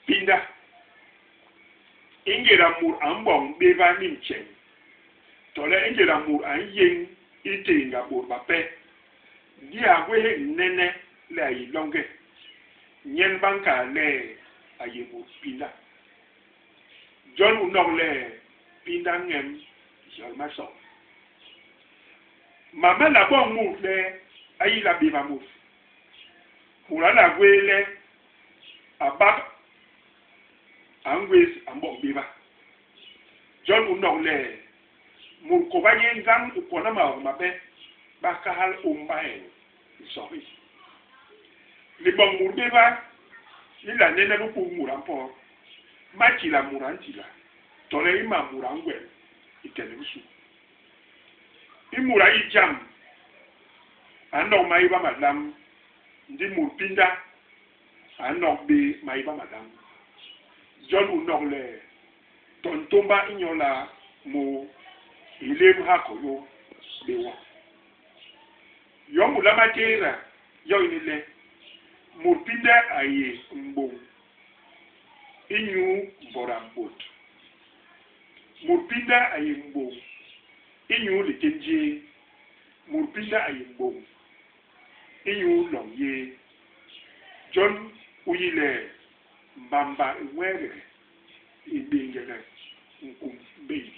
Pinda. Ingéda mut a mboñ béba ni ntjeñ, tole ingéda mut a nyéñ i téénga bôt bape, ndi a gwéhék nene le a yé longe, nyen ba nkal le a yé mut pinda. Jon u nok le pinda ñem jôl masoñ. Mam ma nla boñ mut le a yila béba mut. Mut a nla gwéé le a bak a ngwés a mboñ béba. Jon u nok le, mut kôba a yé njañ i kwona maok mabe, ba kahal ôm baheñ nsohi. Liboñ mut béba li nla nene bikuk mut a mpot, matila mut a ntila, tole i mam mut a ngwel i ke ni bisu. I mut a yi jam, a nok maéba malam, ndi mut pinda a nok bé maéba malam. Jon u nok le, to ntômba i nhôla mu hilémb ha kôyô bé wo. Yom u nlama tééda yo ini le, mut pinda a yé mboñ inyu mbôda bôt. Mut pinda a yé mboñ inyu litén jéé. Mut pinda a yé mboñ inyu loñ yéé. Jon u yi le mbamba i ñwegege, i béñgege nkum mbéi.